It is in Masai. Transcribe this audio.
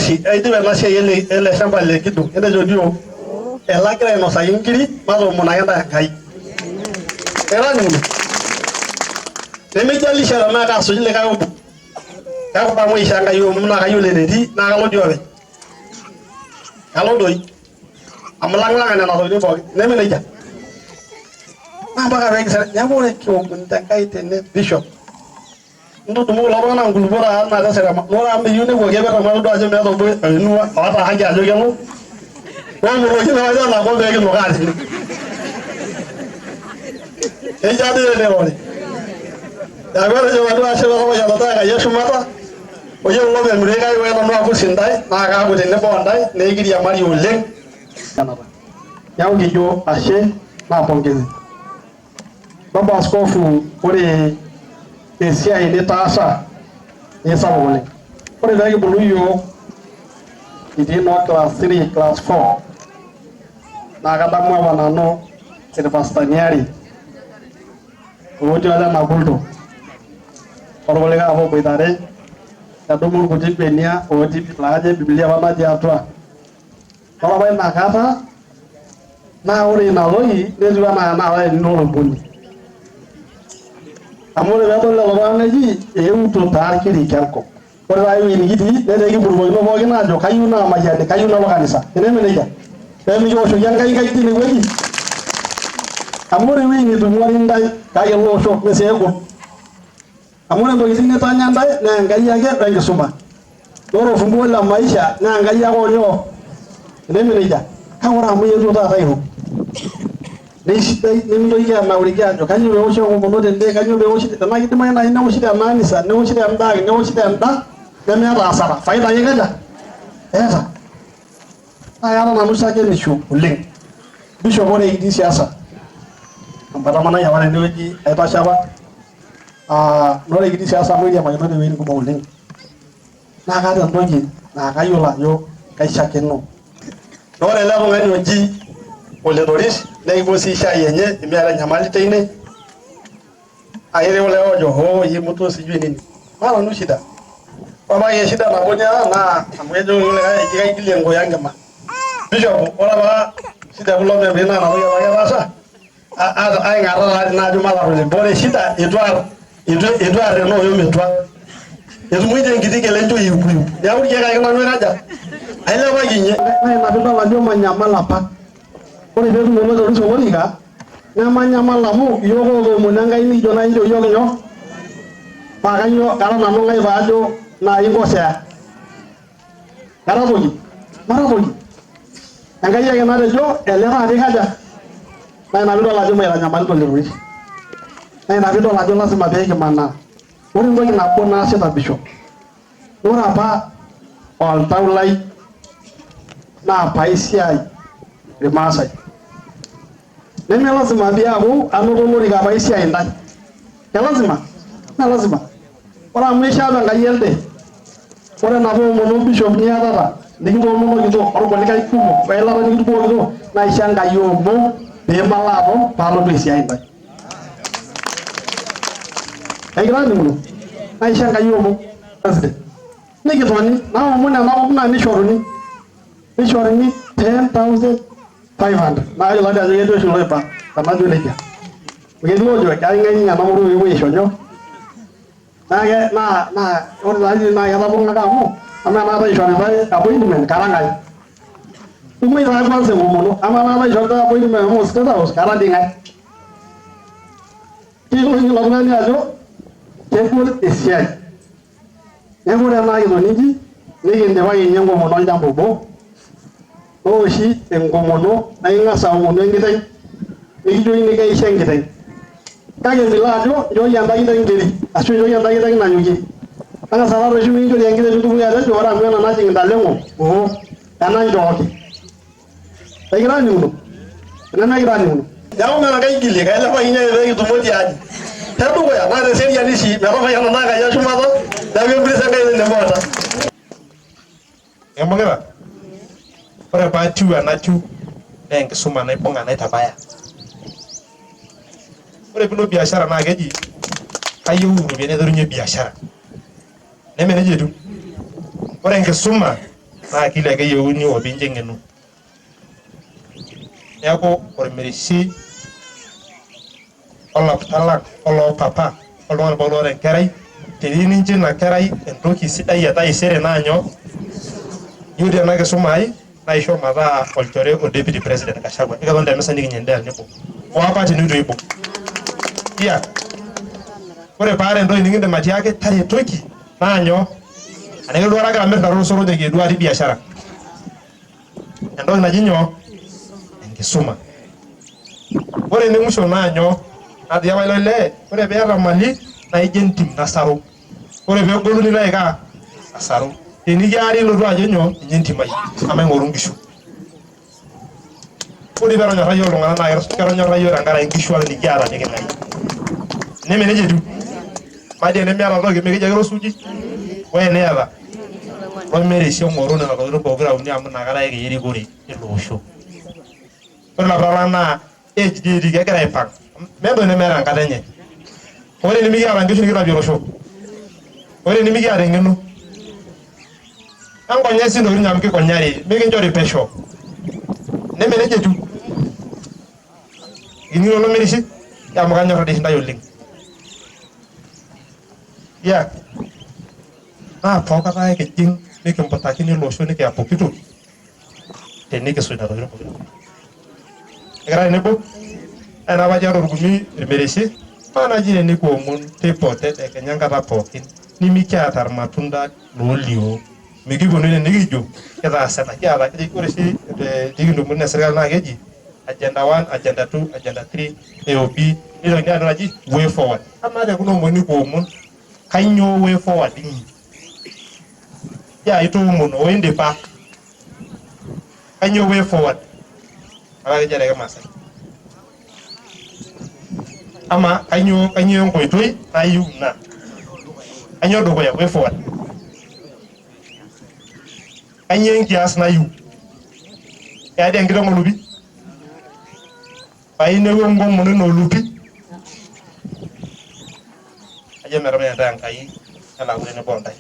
kasi, aidipa ena siai ele shamba le Kidong. Etejo dio, elagira ainosaki inkiri, matoomonaki intae Enkai. Era ning'uno. Nemijalisha tenaa kaasuj likae obo. Kake ore amu eishoo Enkai omon naa kayiolo enetii naa kalo dii openy. Kalo doi. Amu ilang'ilang'a nena tokitin pookin. Neme nejia? Naa mpaka pee kisere. Neeku ore kiomonito Enkai tene Bishop. Ntudumu kulo tung'anak nkulupuok taata naa teserema. Ore amu meyieu nepuo keper amu etodua ajo meeta obo oinua oota haki ajo kelo. Omuroki naa ena kop pee kinukaa tene. Keishaa doi tenirori. Neeku atejo nanu ashe lemayianata Enkai eshumata. Oyieu kulo memuri kai ore nanu aaku sidai naa kaaku tenebo o ntae naa ekiriamari oleng. Neeku kijo ashe naa pongezi. Baba Askofu, ore esiai nitaasa naa sapuk oleng. Ore pee kibulu iyiook kitii noo class 3, class 4 naa kadamu apa nanu irpastani aare otii ole Nakulto orkulikae apa oboitare nedumu irkuti benia otii laa kajo Biblia apa natii atua. Ore apa ina kata naa ore ina toki netiu anaa tenakata tenilo olomboni. Amu ore peedol lelo tung'anak neji euto taa irkirika enkop. Ore taata ewueji nikitii netaa ekipurukokino pookin aajo kayieu naamayiani, kayieu nalo kanisa. Teneme nejia? Pee mikiwoshoki Enkai nkaik tine wueji. Amu ore ewueji nitung'uari intae kake ele osho mee sii egol. Amu ore ntokitin nitanya ntae naa Enkai ake we nkisuma. Ore ofunguo le maisha naa Enkai ake onyoo. Teneme nejia? Kake ore amu eetuo taata airo neisidai nimintoki anauriki ajo kainyoo peoshi enkomono tende, kainyoo peoshi tenaa kidimayu naaji neoshi tena anisa, neoshi tenda ang, neoshi tenda nemeeta asara, faida ake ikaja eeta. Naa kaata nanu shakenisho oleng. Bishop ore kitii siasa, amu atamanayie apa tenewueji aitashe apa, naa ore kitii siasa amu kiriamakinote iwuejitin kumok oleng, naa kaata entoki naa kayiolo ajo kaishakeno. Naa ore ele tung'ani oji Ole Toris nekipuo sii shai enye emiata enyamali teine. Naa ketii kulie oojo hoo hii mtu sijui nini. Maata nanu shida. Ore apake shida nabo niata naa amu kejo kulikae eji kaigilie enkuya enkima. Bishop, ore apa shida ekulo membei naa ina toki apake etaasa. Aing'ata taa dii naajo matar oleng. Ore shida eitu aar eitu arrenooyo metua. Etumuitie enkiti kelencho iupiup. Neeku irkeek ake nanu aikaja? Ailepakinye. Naa ina piidol ajo manyamal apa. Ore peetum Oloitoris olorika nemanyamal amu iyiook ootoomonuo Enkai nikijo naaji nchoo iyiook nyoo paa kainyoo kara nanu ng'ae paajo naai inkosea. Kara toki? Mara toki. Enkai ake natejo ele taata ikaja? Naa ina piidol ajo maitanyamalita Oloitoris. Naa ina piidol ajo lazima pee kimanaa. Ore entoki nabo naasita Bishop, ore apa oltau lai naa paisiai Irmaasai. Neme lazima piaku anoto olorika paisiai intae. Ke lazima? Mee lazima. Ore amu eishaa apa Enkai elde, ore enapa omono Bishop niatata nikitoomonokito orkulikae kumok weilata nikitubukokito naa isho Enkai omon pee malo aton paalotu aisiai intae. Ekigira aaning'uno? Naa isho Enkai omon president. Nikitoni naomon ena kop naa nishoruni. Nishoruni 10,500. Naa kayiolo ake ajo ketii oshi iloiba tenajo nejia. Amu ketii loojo kaing'aing'ie ena murua pee epuoi aisho nyoo. Naa ke naa naa ore taa tine naa ketapong'aka amu amaa enakata ishoritae appointment kara ng'ae? Imuoi taa kwanza enkomono amaa enakata ishoritae appointment amu state house kara dii ng'ae? Keyiolo ninye ilo tung'ani ajo kegol esiai. Neeku ore ena kitoni inji nikindipa ninye enkomono olchamba obo, neoshi enkomono naa ing'as aomonu enkiteng' nikijokini keisho enkiteng'. Kake milo ajo nchooki enda kiteng' nkiri ashu nchooki enda kiteng' nanyokie. Tang'asa taata oshi mikinchori enkiteng' pitumoki atejo ore amu ena najing intaleng'o oo ena nchooki. Ekigira aaning'uno? Enemekira aaning'uno? Neeku mera kaigilie, kailepakinye ake pee kitumo tiaji. Tedukuya naa teseriani sii metamayiana naa Enkai eshumata neeku empiris Enkai tenebo o ntae. Ibung'ita? Ore paatiu enatiu naa enkisuma naibung'a naitabaya. Ore piilo biashara naa keji kayieu iropiyiani naiterunye biashara. Neme nejia etiu? Ore enkisuma. Naa akili ake eyieuni o piincho eng'eno. Neeku ormirishi olapita lang oloopapa oltung'ani pookin loota enkerai teniyieu nincho ina kerai entoki sidai e taisere naa nyoo iyieu tena kisuma ai naisho mataa olchore o deputy president Gachagua nikitoni te misa nikinya endaa tenebo o apa tenitu eibung iya ore paata entoki nikindim atiaki taretoki naa nyoo anaa keduo agira amir nena osokoni duo atii biashara entoki naji nyoo enkisuma ore ene musho naa nyoo natii apa ilo lee ore piata mali naa ijo entim nasaru ore peegolu nilo aiko asaru tenikiari ilotu ajo nyoo ninye entim ai emaing'oru inkishu ore peetonyorra iyiook iltung'anak naa ketonyorra iyiook tenkaraki inkishu ake nikiata niking'arie neme nejia etiu maji enemiata toki mikijo ake rosuji ore eniyata lomerisho ng'oru nena tokitin pokira uni amu inakata ake kiya erikore ele osho ore ina pala naa age dii etii kegira aipang meeta entoki nemeeta enkata enye ore enimikiata inkishu nikilapie olosho ore enimikiata eng'eno enkonya sii intokitin amu kikonyari mikinchori pesho neme nejia etiu inilo lomirishi amu kanyorr dii intae oleng yeah naa pookata ake kijing nikimputakini ele osho nikiya pooki toki tenikisuj nena tokitin pokira. Ekira tenebo? Naa ina apa tiatua orkumi irmereshi, maa naji tenikiomon teipa o tedekenya enkata pookin nimikiata irmatunda loolio. Mikiponu ene nikijo kitaasa ena, kiata ore oshi te nikintumia ine serkali naa keji agenda 1, agenda 2, agenda 3, AOB, nitokini aata naji way forward. Amaa te kuna omon nikiomon kainyoo way forward inyi? Ya itoomono o indipa. Kainyoo way forward? Mpaka kejo te kimaasai. Ama kainyoo kainyoo enkoitoi nayieu ina? Kainyoo dukuya way forward? Kainyoo enkias nayieu? Keadi enkiteng olupi? Painepua enkomono ino olupi? Ajo metamayiana intae Enkai nelo aaku tenebo o ntae.